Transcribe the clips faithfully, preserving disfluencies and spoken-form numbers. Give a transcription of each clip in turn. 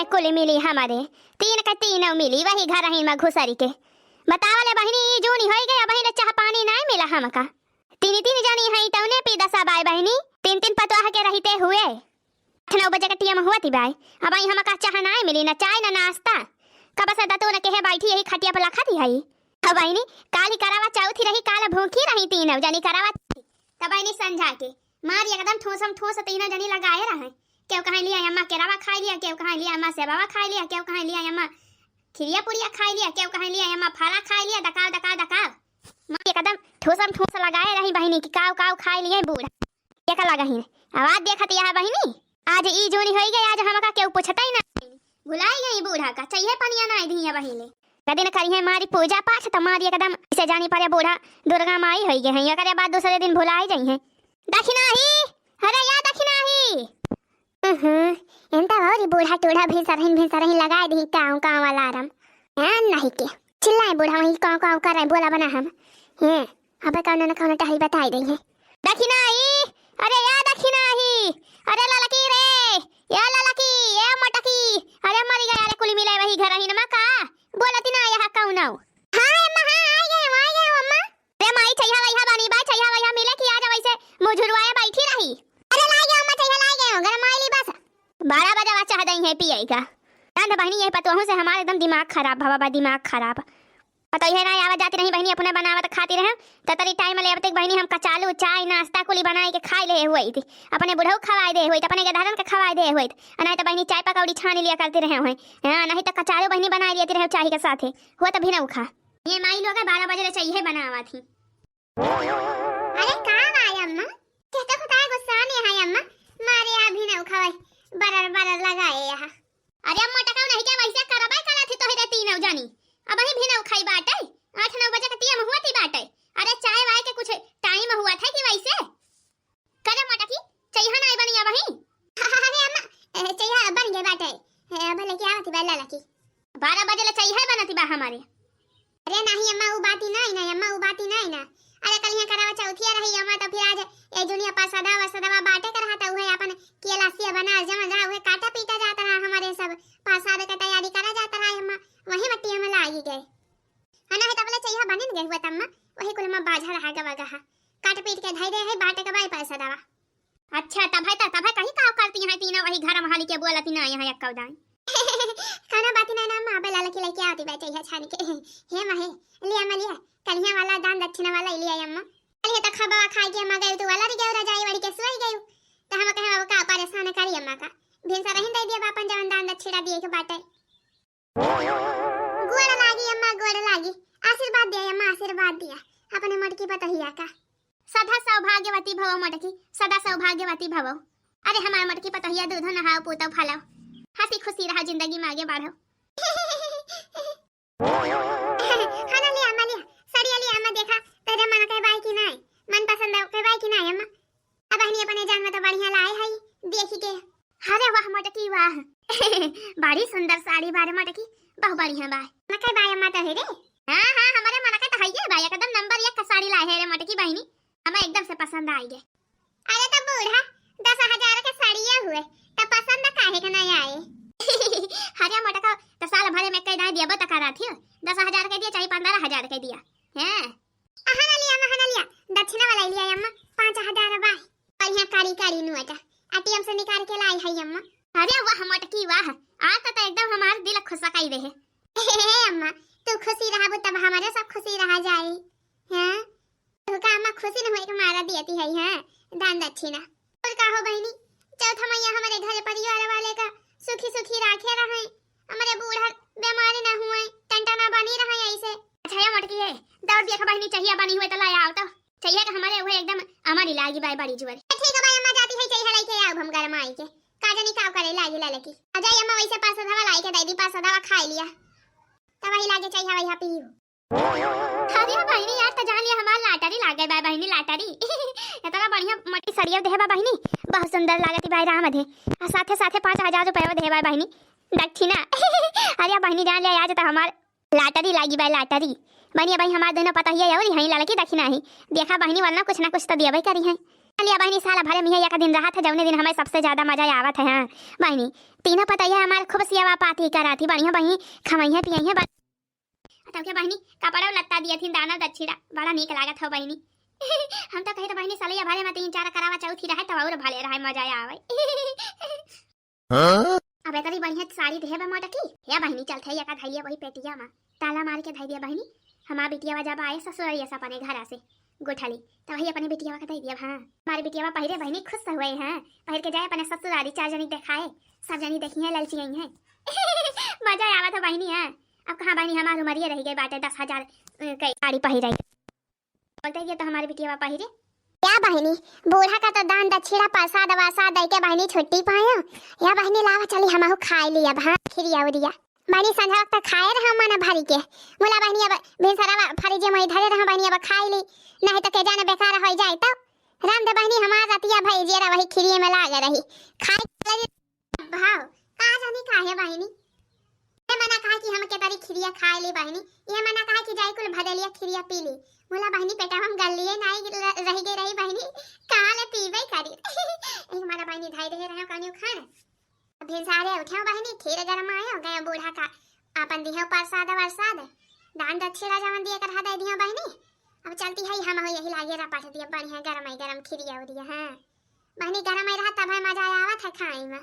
कुल मिली हमरे, तीन के तीनों मिली वही घरहिन मा घुसरी के। बतावा ले बहिनी, ई जूनी होई गई, अबहिन ले चाह पानी नाई मिला हमका। तीन तीन जनी हई तउने पी दसा बाय बहिनी, तीन तीन पतवाह के रहते हुए। आठ नौ बजे के टियम हुआ थी बाय, अबहिन हमका चाह नाई मिली, ना चाय ना नाश्ता। कब से दतुन केहे बैठी यही खटिया पे लखत ही हई। अब बहिनी, काल ही करावा चौथी रही, काल भूखी रही तीनों जनी करावा चौथी। तब बहिनी संझा के मार एकदम ठूसम ठूस तीनों जनी लगाए रहे। केहू कहे लिया अम्मा केरावा खाई लिया, केहू कहे लिया अम्मा सेबावा खाई लिया, केहू कहे लिया अम्मा खिरिया पुड़िया खाई लिया, केहू कहे लिया अम्मा फला खाई लिया, दकाव दकाव दकाव। मार एकदम ठूसम ठूस लगाए रही बहिनी कि काव काव खाई लिए बूढ़ा। के का लगहिन? आवाज देखत यह बहिनी, आज ई जूनी होई गई, आज हमका केहू पूछता ही ना। भुलाई गई बूढ़ा का, चाहिए पनिया ना दी बहिनी। कदिन करिहे मारी पूजा पाठ त मारी एकदम से जानी पड़े बूढ़ा दुर्गा माई होई गए हैं, एकरे बाद दूसरे दिन भुलाई जाई हैं। दखिनाही, अरे या दखिनाही। हम्म, इनता और बूढ़ा टूढ़ा भिनसरहिन भिनसरहिन लगाए दी काव काव अलार्म। ध्यान नहीं के चिल्लाए बूढ़ा वहीं काव काव कर रहे, बोला बना हम। हैं, अबे कौनो न कौनो टहल बताई देइहैं। दखिनाही, अरे या दखिनाही, अरे ललकी रे, या ललकी, ए मोटकी, अरे मरी गया रे कुल मिले वही घरहिन मा का? बोलती ना यह कौनो। हाँ अम्मा, हाँ, आई गए, आई गए अम्मा। अरे माई, चैहा वैहा बनी बा, चैहा वैहा मिले कि आज वैसे मुँह झुरवाए बैठी रही। अरे लाई गए अम्मा, चैहा लाई गए, गरमाई ली बस। बारह बजे वा चाह देइहैं पिए का। ना ना बहिनी, यह पतोहू से हमार एकदम दिमाग खराब भवा बा, दिमाग खराब। पतोहिए ना आवत जाती रही बहिनी, अपने बनावत खाती रहे। ततरी टाइम ले अब तक बहिनी हम कचालू चाय नाश्ता कुली बनाए के खाई ले हुई थी, अपने बुढ़ऊ खवाए दे हुई, अपने गदहरन के खवाए दे हुई। आ नहीं तो बहिनी चाय पकौड़ी छान लिया करती रहे हुई। हाँ, नहीं तो कचालू बहिनी बनाए लेती रहे चाय के साथे, हुआ तभी ना उखा। ये माई लोग बारह बजे ले चाहिए बनावा थी। अरे का भाई अम्मा, कहते खुदा गुस्सा नहीं है अम्मा, मारे अभी ना उखावे, बरर बरर लगाए यहाँ। अरे अम्मा टकाऊ नहीं क्या वैसे करबे करा थी तोहरे तीनों जानी, अब ही भी ना उखाई बाटे, आठ नौ बजे के टियम हुआ थी बाटे। अरे चाय वाय के कुछ टाइम हुआ था कि वैसे? करे मोटकी, चैहा नाई बनी अबही? अरे अम्मा, ए, चैहा बन गए बाटे। ए, अब लेके आवत बा लाला की। बारह बजे ले चैहा बनत बा हमारे। अरे नाही अम्मा, उ बाती नाही ना अम्मा, उ बाती नाही ना। अरे कलिया करावा चौथिया रही अम्मा, तो फिर आज ए दुनिया पासदा वसदवा बाटे कर रहा था, उहे अपन केलासिया बना जमन रहा, उहे काटा पीटा जात रहा हमारे सब पासाद के तैयारी करा जात रहा अम्मा, वही मट्टी में लागी गए। है ना, है तबले चैहा बनिन गए हुआ तम्मा, वही कुल में बाझा रहा गवा गहा। काट पीट के धई दे है, बाटे के बाई पैसा दवा। अच्छा, तब है त, तब है कहीं का करती हैं तीनों वही घर में हाली के बोलती ना यहाँ एक कौदाई। खाना बाती ना ना माँ बेला लकी लेके आती बैठे है छान के। हे महे, लिया अम्मा लिया, कलिया वाला दान दक्षिणा वाला ही लिया अम्मा। कलिया तो खाबा खाई के अम्मा गई तो वाला री गई रजाई वाली के सोई गई। तो हम कहे अब का परेशान करी अम्मा का। भिनसा रहिन दे दिया बापन जवन दान दक्षिणा दिए के बाटे। गोड़ लागी अम्मा, गोड़ लागी। आशीर्वाद दिया अम्मा, आशीर्वाद दिया। अपने मोटकी पतोहिया का। सदा सौभाग्यवती भव मोटकी, सदा सौभाग्यवती भव। अरे हमार मोटकी पतोहिया, दूधो नहाओ, पूतो फलो, हंसी खुशी रहा, जिंदगी में आगे बढ़ो। खाना लिया अम्मा लिया, सड़िया लिया अम्मा, देखा तेरे मन के बाई की नाई, मन पसंद के बाई की नाई अम्मा। अब बहिनी अपने जान में तो बढ़िया लाए है, देखी के। अरे वाह मोटकी वाह। बड़ी सुंदर साड़ी बारे मोटकी, बहुत बढ़िया बा। मनके बाय अम्मा तो है रे। हाँ हाँ, हमारे मनके तो है ये बा, एकदम नंबर एक का साड़ी लाए है रे मोटकी बहिनी, हमें एकदम से पसंद आई गए। अरे तो बूढ़ा, दस हजार के साड़िया हुए, तो पसंद काहे के नहीं आए? अरे मोटका, तो साल भरे में कई दाई दिया बता करा थी, दस हजार के दिया चाहे पन्द्रह हजार के दिया, हैं? अहा ना लिया, अहा ना लिया, दक्षिणा वाला ही लिया अम्मा, पाँच हजार बाय। बढ़िया कारी कारी नोट एटीएम से निकाल के लाई है अम्मा। अरे वाह मोटकी वाह, आज तो, तो एकदम हमार दिल खुश कई दे है। हे अम्मा, तू खुशी रहबू तब हमारे सब खुशी रहा जाए। हाँ, तू का अम्मा खुशी न होए के मारा दियती है, हाँ, दान दक्षिणा। और का हो बहिनी, चौथा मैया हमारे घर परिवार वाले का सुखी सुखी राखे रहे, हमारे बूढ़ा बीमारी ना हुए, टंटा ना बनी रहे ऐसे। अच्छा ये मोटकी है, दौड़ दिया बहिनी, चाहिए बनी हुए तो ला आओ तो। चाहिए कि हमारे हुए एकदम अमर ही लागी बाय बड़ी जुअर। ठीक है भाई अम्मा, जाती है चाहिए लेके आओ हम घर में आई के। का जानी का करे लागी ललकी। आ जाई अम्मा, वैसे पाँच सौ दवा लाई के दे दी, पाँच सौ दवा खाई लिया। तब वही लागे चाहिए वही पी। अरे बहिनी यार, तो जान लिया हमार लाटरी लागे बाय बहिनी, लाटरी। इतना बढ़िया मोटी सड़िया देहे बा बहिनी, बहुत सुंदर लागत बाय राम दे। आ साथे साथे पाँच हजार रुपया देहे बाय बहिनी दक्षिणा। अरे बहिनी जान लिया आज तो हमार लाटरी लागी बाय लाटरी। बनिया भाई हमार दोनों पतोहिया अउरी हैं ललकी दक्षिणा ही। देखा बहिनी वरना कुछ ना कुछ तो दियबे करी हैं। चलिया बहिनी, साल भरे में एक दिन रहत है, जौने दिन हमें सबसे ज्यादा मजा आवत है। हाँ बहिनी, तीनों पतैया हमार खूब सेवा पाती करत ही, बढ़िया बहिनी खवइहें पियइहें। तब के बहिनी कपड़ा लत्ता दिया थी, दाना दक्षिणा, बड़ा नीक लागत हो बहिनी। हम तो कहे तो बहिनी सलैया भरे में तीन चार करावा चौथी रहे तो और भले रहे, मजा आवे। हाँ? अब इतनी बढ़िया साड़ी देहे बा मोटकी। हे बहिनी, चलत है एका धैलिया वही पेटिया में, ताला मार के धै दिया बहिनी। हमार बिटिया जब आए ससुररिया से अपने घरा से गोठली, तब वही अपने बिटिया का धै दिया। हाँ, हमारे बिटिया पहिरे बहिनी खुश हुए हैं, पहिर के जाए अपने ससुरारी, चार जनी देखाए, सब जनी देखी हैं, ललचियाई हैं। मजा आवत है बहिनी। हाँ, अब कहाँ बहिनी, हमार उमरिया रह गई बाटे दस हजार, अ, के साड़ी पहिरे। बोलते ये तो हमारे बिटिया पहिरे। या बहिनी, बूढ़ा का तो दान दक्षिणा प्रसाद वसाद दे के बहिनी छुट्टी पायो। या बहिनी लावा चली हमहू खाए ली अब, हाँ, खिरिया उरिया। बहिनी संझा वक्त खाए रहा मन भरी के। मुला बहिनी अब भिनसरा फरिजे में धरे रहा बहिनी, अब खाए ली, नहीं तो के जाने बेकार हो जाए तो। राम दे बहिनी हमार रतिया भई जेरा वही खिरिये में लागे रही। खाए भाव, का जानी काहे बहिनी। ये मना कहा कि हम के तारी खिरिया खाए ली बहिनी, ये मना कहा कि जाए कुल भदेलिया खिरिया पी ली। मुला बहिनी पेटा हम गल लिए नाई र-, रह गई रही बहिनी, कहाँ ले पीबे करी। एक मारा बहिनी धाई रहे रहे कनियो खान। भिनसारे उठे बहिनी, खीर गरम आयो, गए बूढ़ा का अपन दिहे प्रसाद वरसाद, दान दक्षिणा जवन दिए कर दे दियो बहिनी। अब चलती है हम यही लागे रपट दिए बढ़िया गरम गरम खिरिया उरिया। हाँ बहिनी, गरम ही रहा तब है मजा आवत है खाए में।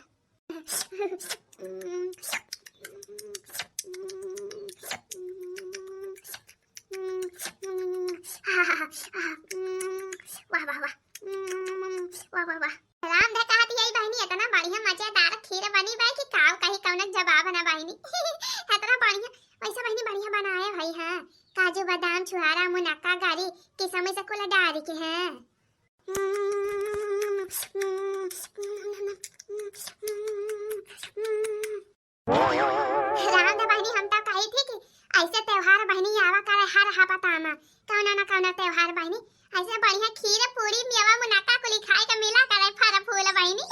वाह, वाह, वाह। वाह, वाह, वाह। राम धे कहत यही बहिनी, इतना बढ़िया मजेदार खीर बनी बा कि काव कही, कौनो जवाब ना बहिनी। इतना बढ़िया, वैसे बहिनी बढ़िया बनाए भाई, हाँ। काजू, बादाम, छुहारा, मुनक्का, गरी, किशमिश कुल डाल के, हाँ। राम दे बहिनी, हम तो कही थी कि ऐसे त्योहार बहिनी आवा करे हर हफ्ता में, कौनो ना कौनो त्योहार बहिनी, ऐसे बढ़िया खीर, पूरी, मेवा, मुनक्का कुली खाए के मिला करे, फल फूल बहिनी।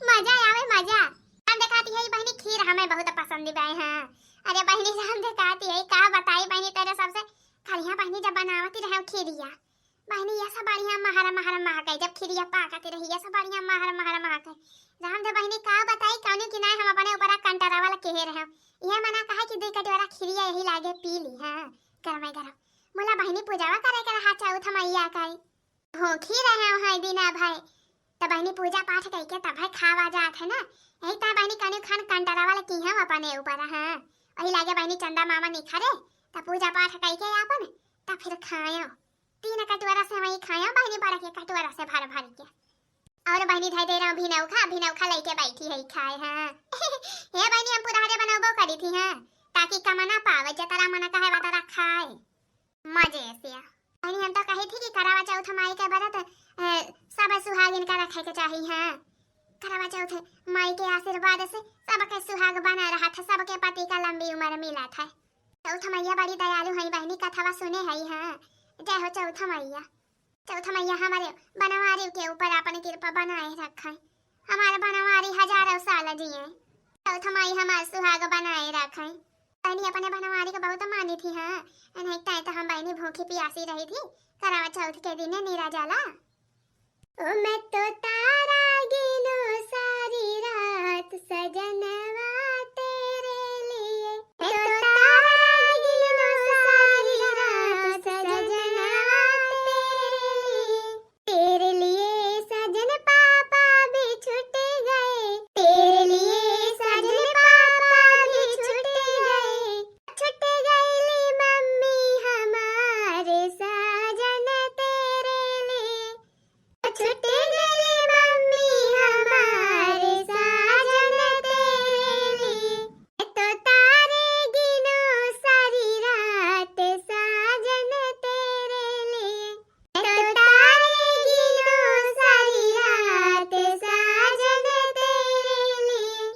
मजा आवे, मजा। हम देखाती है बहिनी, खीर हमें बहुत पसंद बा, हाँ। अरे बहिनी, हम देखाती है, का बताई बहिनी, तेरे सबसे खलिया बहिनी जब बनावती रहे खीरिया, बहिनी, ये सब बढ़िया महरा महरा महके, जब खिरिया पाकत रही, ये सब बढ़िया महरा महरा महके। राम दे बहिनी, का बताई, कौनो कि नाई हम अपने ऊपर कंटरा वाला केहे रहे। ये मना कहा कि दुई कटोरा खिरिया यही लागे पी ली, हाँ, गरमे गरम। मुला बहिनी, पूजावा करे के रहा चौथ मैया का। भूखी रहे हैं दिना भाई, त बहिनी पूजा पाठ कइके तब है खावा जात है ना। यही त बहिनी कौनो खान कंटरा वाला की हम अपने ऊपर, हाँ। वही लागे बहिनी चंदा मामा निखरे, त पूजा पाठ कइके आपन, त फिर खायो। तीन कटोरा से वही खाया बहिनी, बड़ा के कटोरा से भर भर के। और बहिनी धई दे रहा भिनौखा, भिनौखा लइके बैठी है खाए, हाँ। हे बहिनी, हम पुरहरे बनौबो करी थी, हाँ, ताकि कमना पावे, जतरा मना कहे वतरा खाए मजे से। बहिनी, हम तो कही थी कि करवा चौथ माई के व्रत, अ, सब सुहागिन का रखे के चाही, हाँ। करवा चौथ माई के आशीर्वाद से सबके सुहाग बना रहा था, सबके पति का लंबी उम्र मिला था। चौथ मैया बड़ी दयालु हई बहिनी, कथवा सुने हई, हाँ। जय हो चौथ मैया। चौथ मैया हमारे बनवारी के ऊपर अपन कृपा बनाए रखे, हमारे बनवारी हजारों साल जिए। चौथ माई हमार सुहाग बनाए रखे। बहिनी अपने बनवारी के बहुत मानी थी, हाँ। नहीं तय तो हम बहिनी भूखी पियासी रही थी, करवा चौथ के दिन निरा जाला। ओ मैं तो तारा गिनो सारी रात सजनवा तेरे लिए। मैं तो तारा गिनो सारी रात सजनवा तेरे लिए। तेरे लिए सजन पापा भी छूट गए। तेरे लिए सजन पापा भी छूट गए। छूट गईली मम्मी हमारे साजन तेरे लिए। छूट गईली मम्मी हमारे साजन तेरे लिए। तो तारे गिनो सारी रात साजन तेरे लिए। तो तारे गिनो सारी रात साजन तेरे लिए।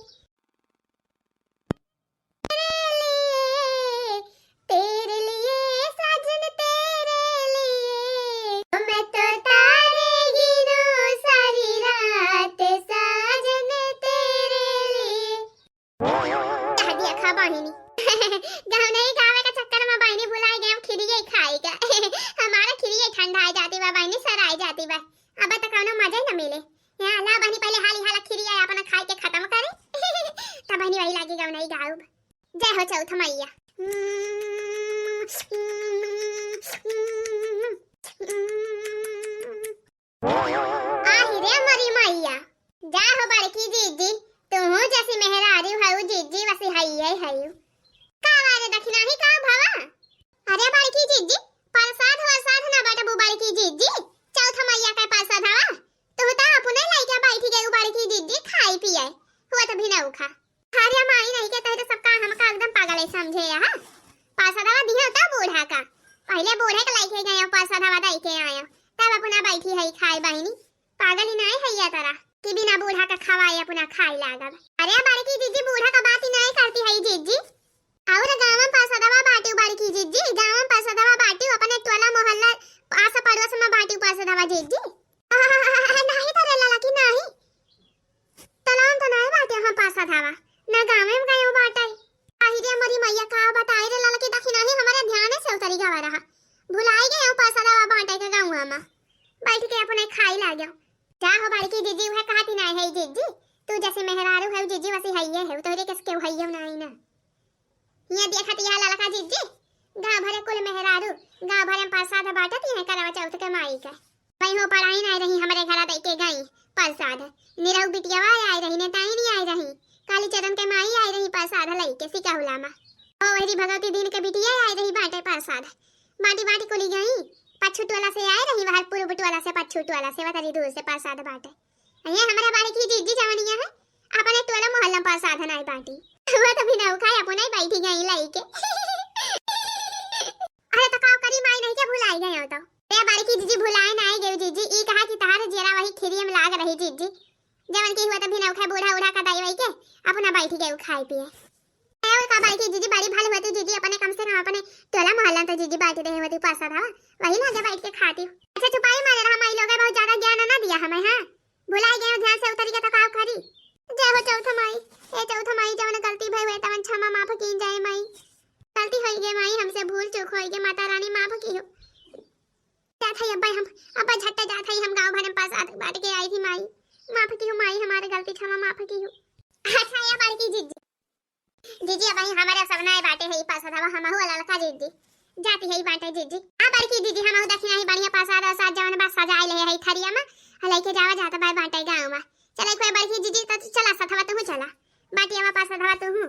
तेरे लिए, तेरे लिए साजन तेरे लिए, मैं तो तारे गिनूं सारी रात साजन तेरे लिए। कह दिया खा बहिनी। गाँव नहीं गावे का चक्कर में बहिनी भुलाई गए, हम खिरिये खाई का। हमारा खिरिये ठंडा आ जाती बा बहिनी, सर आ जाती बा। अब तो कौनो मिले। हाँ, ला बहिनी, पहिले हाली हाला खीरी आए अपना खाए के खतम करे। तब बहिनी वही लागे गवनई गाउब। जय हो चौथ मैया। आहि रे मोरी मैया, जा हो बड़की जिज्जी, तुहू जसी मेहरारू हऊ जिज्जी वसी हइये हऊ। का बारे दखिनाही का भवा? अरे बड़की जिज्जी, परसाद वरसाद ना बटबू बड़की जिज्जी, चौथ मैया के परसाद हवा, तुहू त अपने लइके बैठी गयू बड़की जिज्जी खाई पिए, हुआ त भी ना उखा। अरे माई नहीं के तहरे सबका हमका एकदम पागल है समझे यहाँ। परसादवा दिहे तो बूढ़ा का, पहिले बूढ़े के लइके गए परसादवा दइके आए, तब अपना बैठी है खाए बहिनी। पागल ही नाई है या तरह कि बिना बूढ़ा का खवाए अपना खाए लागब। अरे बड़की जिज्जी बूढ़ा का बात ही नाई करती है जिज्जी। और गाँव में परसादवा बांटी बड़की जिज्जी, गाँव में परसादवा बांटी अपने टोला मोहल्ला आस पड़ोस में बांटी परसादवा जिज्जी। नहीं तो रे लाला की नहीं। तलान तो नाई बाटे हम परसादवा, ना गाँव में गयो बाटे। आहि रे मोरी मैया का बताई रे लाला की दखिनाही हमारे ध्यान से उतरी गवा रहा। भुलाई गए परसादवा बांटे के गाँव में। बैठ के अपने खाई लाग्यो। जा हो बड़की जिज्जी, उहे कहती ना है जिज्जी, तू जसी मेहरारू है जिज्जी वसी हइये है, तोहरे कस केहू हइये नाई ना। ये देखत यह ललका जिज्जी, गाँव भरे कुल मेहरारू, गाँव भरे में परसाद बांटत यह करवा चौथ के माई के। वही हो पढ़ाई नाई रही हमरे घरा दइके गई परसाद। निरहू बिटियावा आई रही, नेताई नहीं आई रही, काली चरण के माई आई रही परसाद लइके सिकहुला मा। ओ वहरी भगवती दिन के बिटिया आई रही बांटे परसाद। बांटी बांटी कुली गई, पच्छू टोला से आए रही, वहर पूर्व टोला से, पच्छू टोला से, वतरी दूर से परसाद बांटे। ये हमरे बड़की जिज्जी जवनिया है, अपने टोला मोहल्ला में परसाद नाई बांटी। वो तो बिना उखाए अपने ही बैठी गई लइके। अरे तो का करी माई नहीं के भुलाई गए हो तो। रे बड़की जिज्जी भुलाए नाई गई जिज्जी, ई कहा कि तहार जियरा वही खीरी में लाग रही जिज्जी। जवन की हुआ तो बिना उखाए बूढ़ा उढ़ा का दाई वही के अपना बैठी गई खाए पिए। ए, और का बड़की जिज्जी बड़ी भली होती जिज्जी, अपने कम से कम अपने टोला मोहल्ला तो जिज्जी बांटी रहे होती परसाद हवा, वही लागे बैठ के खाती। अच्छा चुपाई मारे रहा माई लोग, बहुत ज्यादा ज्ञान ना दिया हमें, हाँ? भुलाई गए, ध्यान से उतरी के तो का करी। जय हो चौथ माई, ए चौथ माई जवन गलती भई हुए तवन क्षमा माफ की जाए माई। गलती होई गई माई, हमसे भूल चूक होई गई, माता रानी माफ की हो। जात हई अब्बा हम, अब्बा झट्टा जात हई हम गाँव भर में परसाद बांट के आई थी माई। माफ की हो माई, हमारे गलती क्षमा माफ की हो। अच्छा या बड़की जिज्जी। जिज्जी, अबहीं हमरे सब नाय बाटे है ई परसादवा, हमहू ललका जिज्जी। जाती है ई बाटे जिज्जी। आ बड़की जिज्जी, हमहू देखी नहीं बढ़िया परसाद वरसाद जवन बा सजाए ले है थरिया में, आ लइके जावा जात बा बाटे गाँव में। चले कोई बड़की जिज्जी, त चला सथवा तुहू चला। बाटी आवा परसादवा तुहू।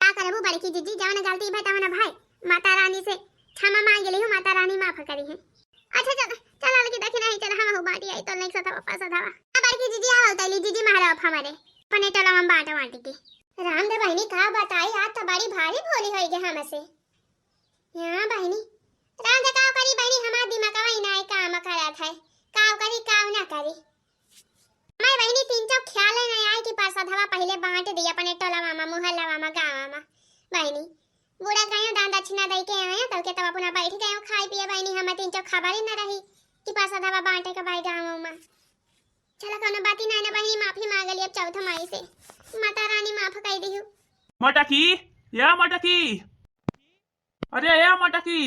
का करबू बड़की जिज्जी, जवन गलती भई तवन भई। माता रानी से क्षमा मांग लिहू, माता रानी माफ करी है। अच्छा चल, चल अलगी देखी नहीं, चल हमहू बाटी आई तो नहीं सथवा परसादवा। आ बड़की जिज्जी आवा उतैली, जिज्जी महाराज हमारे। अपने टोला में बांट बांट के। राम दे बहिनी, का बताई, आज तो बड़ी भारी भोली होई गे हमसे। हाँ बहिनी, राम दे का करी बहिनी, हमार दिमागवा ही नाय काम करत है, का करी का ना करी। हमार बहिनी तीन चौक ख्याल है ना आए कि परसादवा पहिले बांट दी अपने टोलावा में, मोहल्लावा में, गाँव में। बहिनी, बूढ़ा गयो दान दक्षिणा दे के आया, तब के तब अपना बैठ गयो खाए पिए बहिनी, हमें तीन चौक खबर ही न रही कि परसादवा बांटे के भाई गाँव में। चला, कौनो बाती नाय ना बहिनी, माफी मांग ली अब चौथ माई से। माता रानी माफ कर दिहु। मटकी, या मटकी। अरे या मटकी।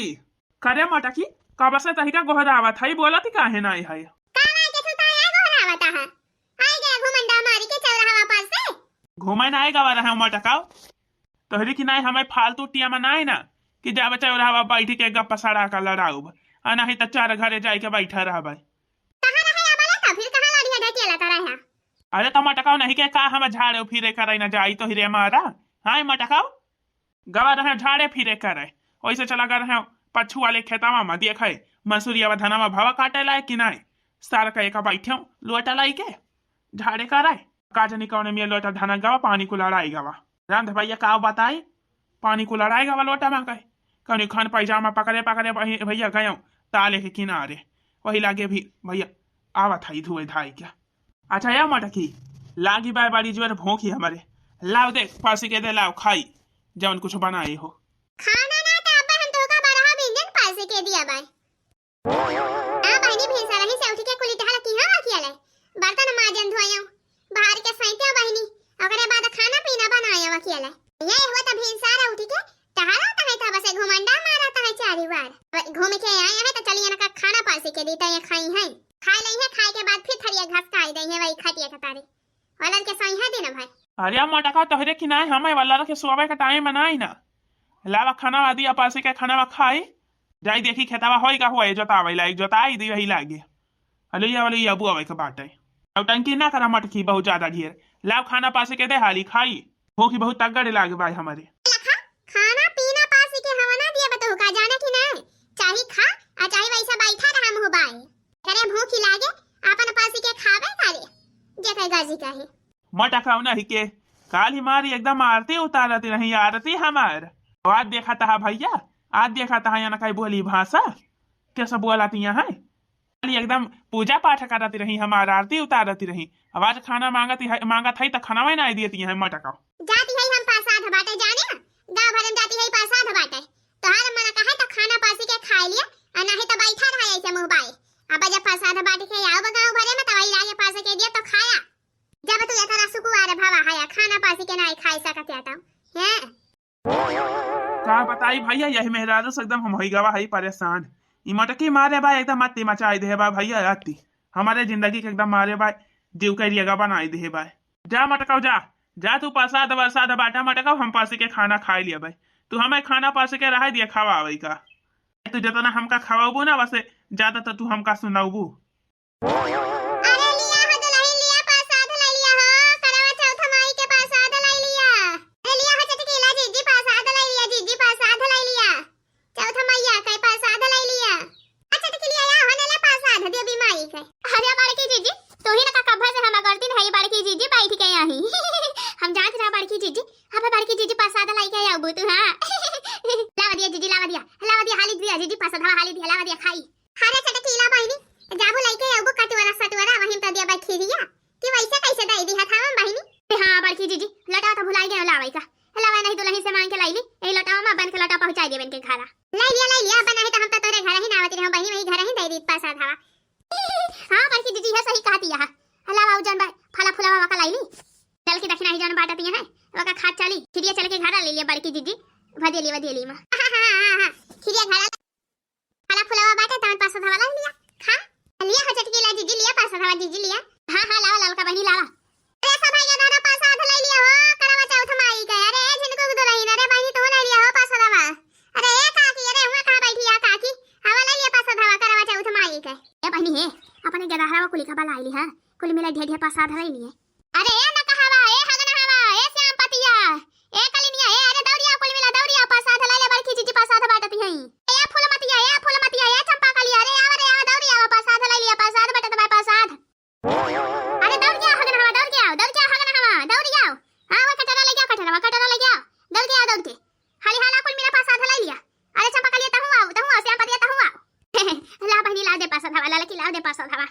करे मटकी, कब से तहिका गोहरावत हई, बोलत काहे नाय हई? का नाय के तू ताया गोहरावत है? आई गया घुमंडा मारी के चौराहा पर से। घूमे नाय गवा रहे मटकाओ। तोहरी की नाय हमें फालतू टिया में नाय ना कि जाबे चौराहा बैठी के गप्पा सड़ा का लड़ाउब। आ नाही त चार घरे जाई के बैठा रहबे। कहाँ रहे अबले त फिर कहाँ लड़िया ढकेला त रहे? अरे त मटकाओ नहीं के का हम झाड़े फिरे करे न जाई तो हिरे मारा। हाँ मटकाओ, गवा रहे झाड़े फिरे करे, ओइसे चला गए रहे पच्छू वाले खेतवा में देखे मंसूरिया धनवा भवा काटे लाए कि नहीं। सार का एक बैठे लोटा लाई के झाड़े करे, का जानी कौन मिया लोटा धना गवा पानी को लड़ाई गवा। राम भैया का बताई, पानी को लड़ाई गवा लोटा में कहे, कौन खन पैजामा पकड़े पकड़े भैया गयो ताले के किनारे, वही लागे भी भैया आवत है धुए धाई क्या। अच्छा या मटकी, लागी बाय बड़ी जोर भूखी हमारे, लाओ दे परसी के दे, लाओ खाई जवन कुछ बनाए हो। खाना ना त अब्बा हम तोका बरहा व्यंजन परसी के दिया बाय। आ बहिनी भिनसरही से उठ के कुली टहल किहाँ वकियले, बर्तन माजन धोयौ, बाहर के सैते बहिनी, ओकरे बाद खाना पीना बनायौ वकियले। ये हुआ त भिनसार उठ के टहला त है था बसे घुमंडा मारा त है चारी बार। अब घूम के आए हैं त चलिए ना का खाना परसी के दी त ये खाई हैं। खाए लई है, खाए के बाद फिर थरिया घसकाई जइहे वही खटिया के तारे। वाला के सही है दिन भाई। अरे मोटका, तोहरे की नाई, हमें वाला के सोवे का टाइम बनाई ना। लावा खाना वा दिया, पासी के खाना वा खाई। जाई देखी खेतवा होई का हुआ, जोतावे लायक जोताई दी वही लागे। अलैया वाले अबू आवे के बाटे। अब टंकी ना करा मटकी बहुत ज्यादा ढेर। लाव खाना पासी के दे हाली खाई। भूखी बहुत तगड़ लागे भाई हमारे। लखा, खाना पीना पासी के हवा ना दिया बतहु का जाने की ना। चाही खा, आ चाही वैसा बैठा रहा मुँह बाए। करे भूखी लागे, आपन पासी के खावे करे। जे कहे गाजी कहे। मटकाऊ नहीं के, काल ही मारी एकदम आरती उतारती रही, आरती हमार। आज देखा तहा भैया, आज देखा तहा यहाँ कहीं बोली भाषा, कैसे बोलाती यहाँ है? खाली एकदम पूजा पाठ करती रही, हमार आरती उतारती रही। अब आज खाना मांगती है, मांगत है तो खाना ना देती है मटकाऊ। जाती है हम प्रसाद बाटे जाने, गाँव भर में जाती है प्रसाद बाटे। तोहार मन कहे तो खाना पासी के खाए लिया, आ नहीं तो बैठा रहा ऐसे मुँह बाए। अब जब प्रसाद बांट के आओ गाँव भरे में, तो वही लागे पास के दिया तो खाया। जब तू इतना सुकुवार भवा है, खाना पासी के नहीं खाए सकत या तो, हैं? का बताई भैया, यही मेहरारू से एकदम हम होई गवा है परेशान। ई मटकी मारे बा एकदम अति मचाई दे बा भैया, अति। हमारे जिंदगी के एकदम मारे बा, जीव के रियगा बनाई दे बा। जा मटकाऊ जा, जा तू प्रसाद वरसाद बाटा मटकाऊ, हम पासी के खाना खाए लिया भाई। तू हमें खाना पासी के रहा दिया, खावा आवे का। तू जितना हमका खवाबू ना, वसे ज्यादा तो तू हमका सुनाबू। अरे लिया हो दुल्हन, लिया प्रसाद लाई लिया हो, करवा चौथ माई के प्रसाद लाई लिया। अरे लिया हो चटकीला जीजी, प्रसाद लाई लिया जीजी, प्रसाद लाई लिया। चौथ मैया के प्रसाद लाई लिया। अच्छा चटकीलिया या हो, नेला प्रसाद देवी माई के। अरे बड़की जीजी, तू ही ना का कब्बा से हम करती नहीं, बड़की जीजी बैठ के यहीं। हम जानत रहा बड़की जीजी, अब बड़की जीजी प्रसाद लाई के आबू तू, हाँ। लावा दिया जीजी, लावा दिया, लावा दिया, हाली दिया जीजी, प्रसाद हवा हाली दिया, लावा दिया खाई। अरे चटकीला बहिनी, जाबू लइके अउबू कटवरा सटवरा, वहीं तो दिया बा खीरिया। कि वैसे कैसे दे दी हथावा में बहिनी? ए हाँ बड़की जीजी, लटावा तो भुलाई गए लावे का। लावा नहीं दुल्हन से मांग के लाई ली, ए लटावा में बन के लटावा पहुंचाई देबे इनके घरा। लाई लिया, लाई लिया, अब नहीं तो हम तो तोरे घर ही ना आवत रहो बहिनी, वही घर ही दे दी प्रसाद हवा। हाँ बड़की जीजी है सही कहती है। लावा उ जौन बा फला फुलावा का लाई ली। चल के दक्षिणा ही जौन बाटती है, वका खात चली, खीरिया चल के घरा ले लिया बड़की जीजी, भदेली वदेली में। हाँ, हाँ, हाँ, हाँ, खीरिया घरा फला फुलावा बाटे, तवन पासा धवा ला लिया। खा। लिया हो चटकीला जीजी, लिया पासा धवा जीजी, लिया। हाँ, हाँ, लावा ललका बहिनी, लावा। अरे सब भाई के दादा पासा धवा लाई लिया हो, करवा चौथ माई के। अरे ए झिनको के दुल्हन, अरे बहिनी तू लाई लिया हो पासा धवा। अरे ए काकी, अरे हुआ कहाँ बैठी है काकी? हवा लाई लिया पासा धवा करवा चौथ माई के। ए बहिनी हे, अपने गदहरा कुली का बलाई ली, हाँ? कुल मिला ढेर ढेर पासा धवा लाई लिए। अरे ए नकहवा, ए हगनहवा, ए श्याम पतिया, ए कलिनिया, ए अरे दौरिया कुल मिला दौरिया, प्रसाद लाई ले बड़की जीजी प्रसाद बाटती हई। ए फूलमतिया, ए फूलमतिया, ए चंपा कलिया, अरे आवा रे आवा दौरिया आवा, प्रसाद लाई लिया, प्रसाद बाटत बा प्रसाद। अरे दौड़ के आओ हगनहवा, दौड़ के आओ, दौड़ के आओ हगनहवा, दौड़ के आओ। हाँ वो कटोरा ले जाओ, कटोरा, कटोरा ले जाओ, दौड़ के आओ, दौड़ के। हाली हाला कुल मिला प्रसाद लाई लिया। अरे चंपा कलिया तहू आओ, तहू आओ, श्याम पतिया तहू आओ। ला बहिनी ला दे प्रसाद हवा, ललकी ला दे प्रसाद हवा।